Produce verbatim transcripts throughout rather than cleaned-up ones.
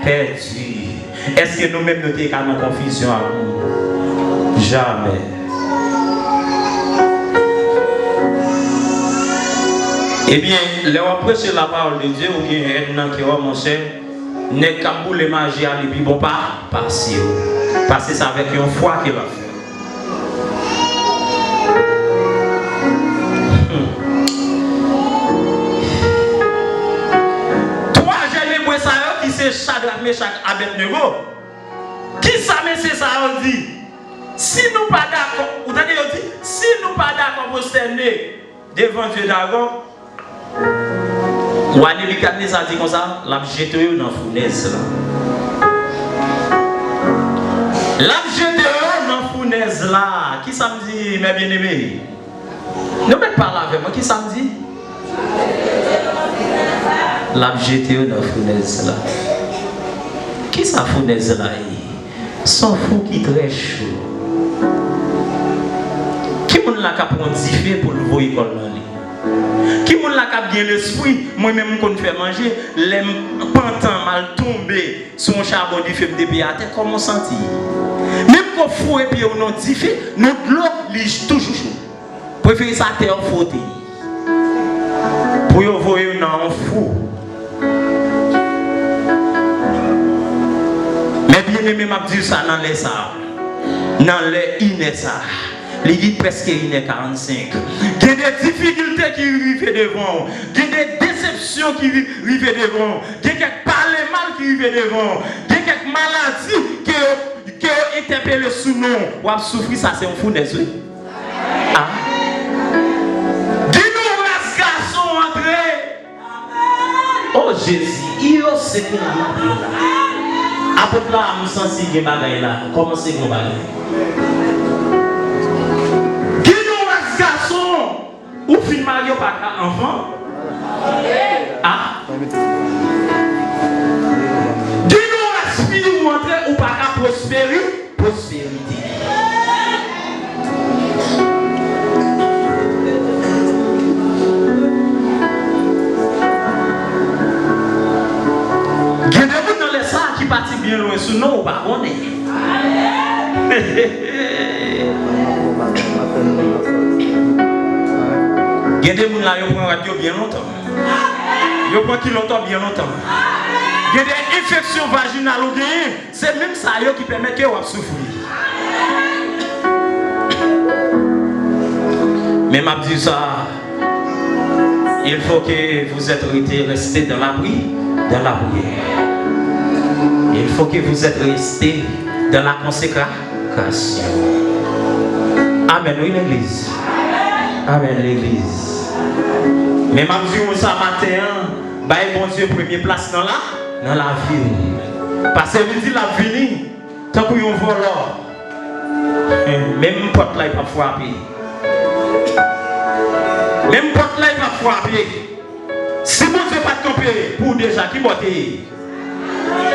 pèdi. Èske nou menm nou te ka nan konfizyon ak nou? Jamè. Ebyen, lè w ap preche la parole de Dieu, ou gen hèn nan kè w, monchè, nèg k ap boule maji a, li pi bon pa, pase w. Pase sa avèk yon fwa ke l ap fè. Hmm. Twa jèn ebre sa yo ki se Chadrak, Mechak, Abèdnego, kisa mesye sa yo di? Si nou pa dakò, ou tande yo di, si nou pa dakò pwostène devan dye Dagon, wa Nebikadneza di konsa, l ap jete yo nan founèz la. L ap jete yo nan founèz la. Kisa m di, mè byeneme? Nou mèt pale avè mwen, kisa m di? L ap jete yo nan founèz la. Kisa founèz la ye? Se yon fou ki trè cho. Ki moun la k ap pran dife pou l voye kò l nan li? Ki moun la k ap gen lespri? Mwen menm, m konn fè manje, lè m pantan, m al tonbe sou yon chabon dife, m depi atè, kòman w santi? Menm ke w foure pye w nan dife, nan dlo, li toujou cho. Prefere se atè w fwote pou yo voye w nan yon fou. Mè byeneme, m ap di w sa nan lè sa a, nan lè inè sa a, li gen prèske inè karannsenk. Gen de difikilte ki rive devan w, gen de desepsyon ki ri- rive devan w, gen kèk pale mal ki rive devan w, gen kèk maladi ke yo, ke yo entèpele sou non w, w ap soufri, sa se yon founèz, wi. Ah. Gen yon ras gason antre. Oh Jezi, io se ke la mati la. Apot la, m santi gen bagay la. Kòmanse gen bagay. Gen yon ras gason, ou fin marye, ou pa ka anfan. Ah. Gen yon ras fi, ou antre, ou pa ka pwosperi. Pwosperite. Gen de moun nan lè sa a ki pati byen lwen sou non, ou pa konnen. Gen de moun la, yo pran rad yo byen lontan. Yo pran kilòt byen lontan. Gen de enfeksyon vajinal ou genyen, se menm sa yo ki pèmèt ke w ap soufri. Men m ap di sa, il faut que vous êtes rete, reste dans la pri, dans la prière. Il faut que vous êtes reste dans la consécration. Amèn, wi, legliz. Amèn, legliz. Men m ap di w sa maten an, bay Bondye premye plas nan la, nan lavi w. Paske li di l ap vini tankou yon vòlò. Menm pòt la, li p ap frape. Menm pòt la, li p ap frape. Si Bondye pa t kanpe pou ou deja, ki bò te ye?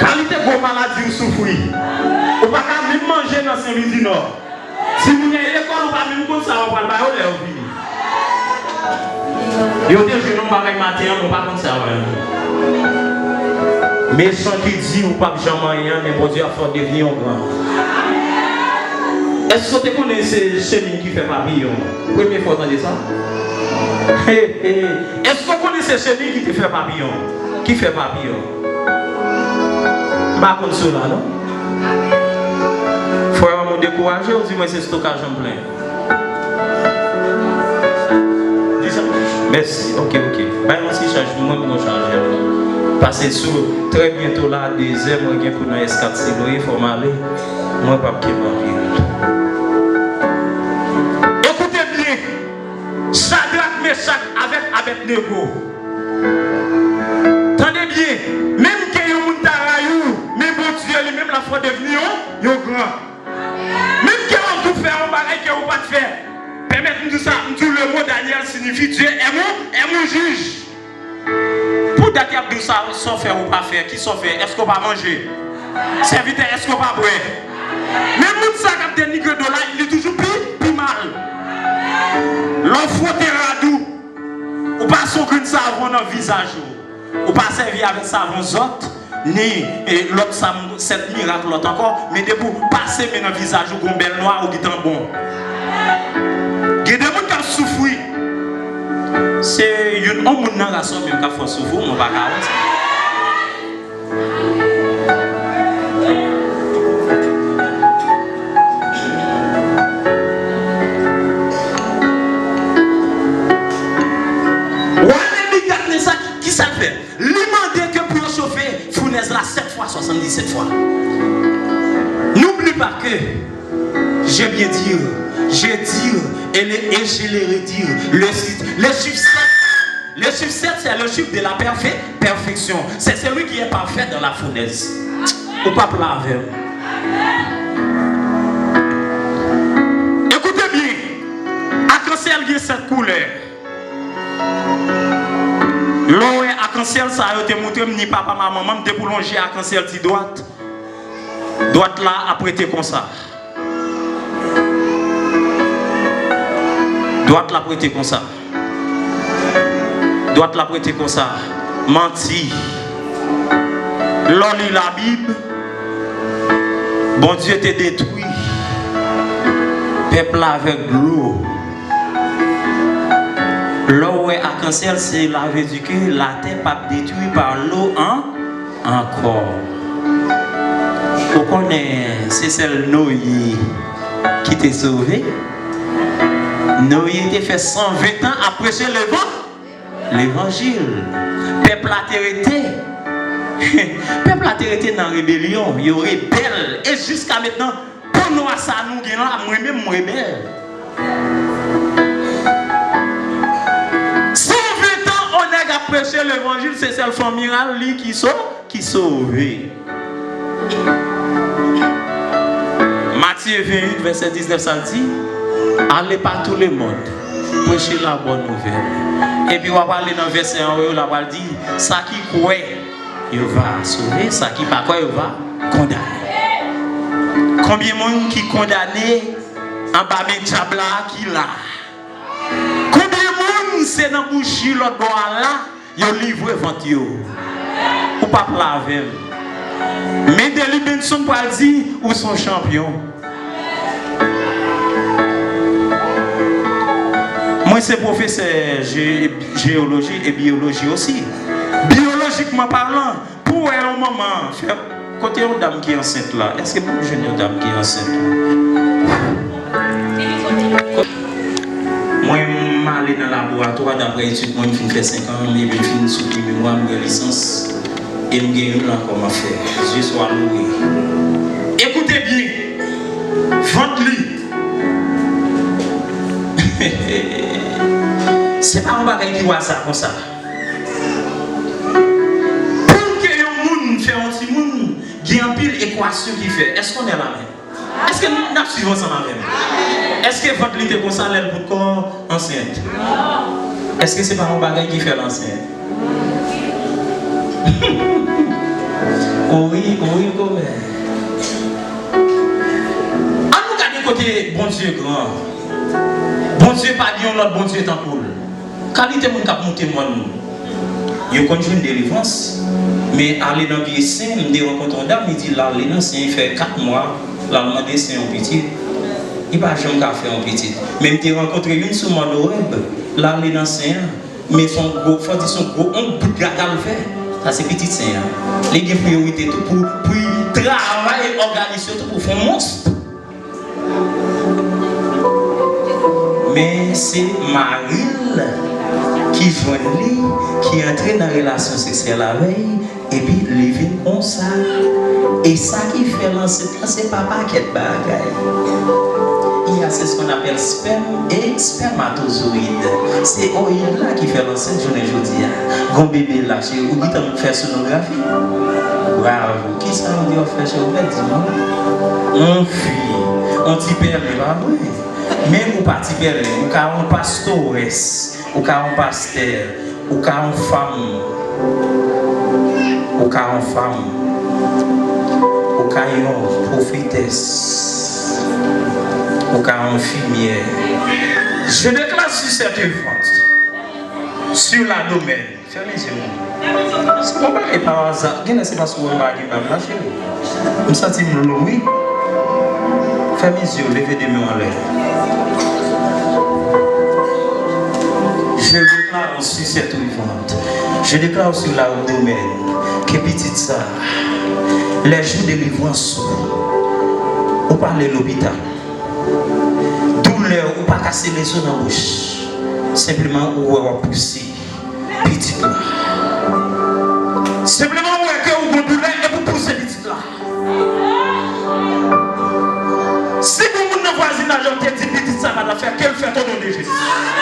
Kalite gwo maladi ou soufri. Ou pa ka menm manje nan Senlwi di Nò. Timoun yo lekòl, ou pa menm konn sa w ap pral ba yo lè yo vini. Yo te jwenn yon bagay maten an, men w pa konn sa w ap pral. Mechan ki di ou p ap janm anyen an, men Bondye ap fè w devni yon gran. Èske w te konnen se chenil ki fè papiyon? Premye fwa w tande sa? He, he. Èske w konnen se chenil ki te fè papiyon? Ki fè papiyon? M pa konn sou la, non. Frè m, ou dekouraje, ou di mwen se stokaj an plen. Di sa. Mèsi. Ok, ok. Bay yon ti chaj pou mwen, pou mwen chaje. Pase sou trè byento la, dezè, mwen gen kou nan S kat Silvre, fò m ale. Mwen p ap kenbe anpil. Ekoute byen. Chadrak, Mechak avèk Abèdnego. Tande byen, menm ke yon moun ta rayi w, men Bondye li menm l ap fè w devni yon, yon gran. Menm ke w ap tou fè yon bagay ke ou pa t fè. Pèmèt m di w sa, m di w le mot Daniel siyifi Dieu aime, aime juge. Pou dat y ap di w sa, sa w fè ou pa fè, kisa w fè, èske w pa manje? Sèvitè, èske w pa bwè? Men moun sa k ap denigre w la, li toujou pi, pi mal. Lè w fwote rad ou, ou pase yon grenn savon nan vizaj ou, ou pa sèvi avèk savon zòt, ni, e, lòt sa, sèt mirak lòt ankò, men depi w pase men nan vizaj ou, gon bèl nwa, ou gentan bon. Gen de moun k ap soufri. Se youn, yon moun nan ras ou menm k ap fè w soufri, mwen pa ka wè sa. Wa Nebikadnesa, ki, ki sa l fè? Li mande ke pou yo chofe founèz la sèt fwa, swasanndisèt fwa. N'oublie pas que j'ai bien dit, j'ai dit, et, le- et je le redis, le, le chiffre sept, le chiffre sept, c'est le chiffre de la perfec- perfection. C'est celui qui est parfait dans la fournaise. Ou p ap la avè m. Ekoute byen, akansyèl gen sèt koulè. Lè w wè akansyèl sa yo te montre m ni papa m a manman m, depi w lonje akansyèl ti dwat, dwat la ap rete konsa. Dwat la ap rete konsa. Dwat la ap rete konsa. Manti. Lè w li Labib, Bondye te detwi pèp la avèk dlo. Lè w wè akansyèl, cela veut dire que latè p ap detwi pa dlo an- ankò. Ou konnen se sèl Noye ki te sove? Noye te fè san ven tan ap preche levan- levanjil. Pèp la te rete. Pèp la te rete nan rebelyon. Yo rebèl. E jiska mentnan, po nwa sa nou gen la, mwen menm, m rebèl. San ven tan, on nèg ap preche levanjil, se sèl fanmi a li ki so- ki sove. Matye ven uit, vèsè diznèf, sa l di, allez par tout le monde, prêchez la bonne nouvelle. Epi w ap ale nan vèsè anwo yo, la pral di, sa ki kwè, yo va sove, sa ki pa kwè, yo va kondane. Konbyen moun ki kondane anba men dyab la ki la? Konbyen moun se nan bouchi lòt bò a la yo livre vant yo? Ou p ap la avè m. Men Deli Benson pral di, ou se yon chanpyon. Mwen se pwofesè je- jeyoloji e biyoloji osi. Biyolojikman palan, pou w wè yon manman fè, kote yon dam ki ansent la? Èske m ap jwenn yon dam ki ansent la? Mwen, m ale nan laboratwa, daprè etid mwen, m fin fè senk an, epi m fin soutni memwa, m gen lisans, e m gen youn ankò m ap fè. Dye swa lowe. Ekoute byen, vant li. Se pa yon bagay ki waza konsa. Pou ke yon moun fè yon timoun, gen anpil ekwasyon ki fè. Èske on est là menm? Èske n ap swiv ansanm avè m? Èske vant li te konsa lè l potkò ansent? Èske se pa yon bagay ki fè l ansent? Wi, wi, komè. Ann nou gade kote Bondye gran. Bondye pa gen yon lòt Bondye tankou l. Kalite moun k ap moute mòn, yo konn jwenn delivrans. Men ale nan pye sen, m te rankontre yon dam, li di l ale nan sen, li fè kat mwa, l al mande sen yon pitit. Li pa janm ka fè yon pitit. Men m te rankontre youn sou mòn Orèb, l ale nan sen an. Men se yon gwo, fò di se yon gwo, yon bout gata l fè. Sa se pitit sen an. Li gen priyorite tou pou, pou travay òganis yo tou pou fè yon mons. Men se mari l ki jwenn li, ki antre nan relasyon seksyèl avè l, epi li vin konsa. E sa ki fè l ansent lan, se pa pakèt bagay. Il y a, c'est ce qu'on appelle sperme et spermatozoïde. Se ooyid la ki fè l ansent jounen jodi a. Gon bebe la, cheri, ou gentan fè sonografi. Bravo. Kisa yo di w ap fè, cheri? Ou pèdi non. On fi, on ti pèlen, pa vre? Men ou pa ti pèlen, ou ka on pastorès, ou ka on pastè, ou ka on fanm, ou ka on fanm, ou ka yon pwofetès, ou ka on enfimyè. Je déclare sur cette vente, sur l'abdomen, fèmen zye w. Se pa bagay pa aza. Genlè se paske w wè m pa gen bab la, cheri. M santi m lou, wi. Fèmen zye w, leve de men w anlè. Je déclare sur cette vivante, je déclare sur la domaine, ke pitit sa, lè jou delivrans ou, ou pa ale lopital. Doulè, ou pa kase lezo nan bouch. Senpleman, ou wè w ap pouse pitit la. Senpleman, ou wè ke ou gon doulè epi w pouse pitit la. Si gon moun nan vwazinaj ou te di pitit sa pa ta fè, ke l fèt o non de Jezi.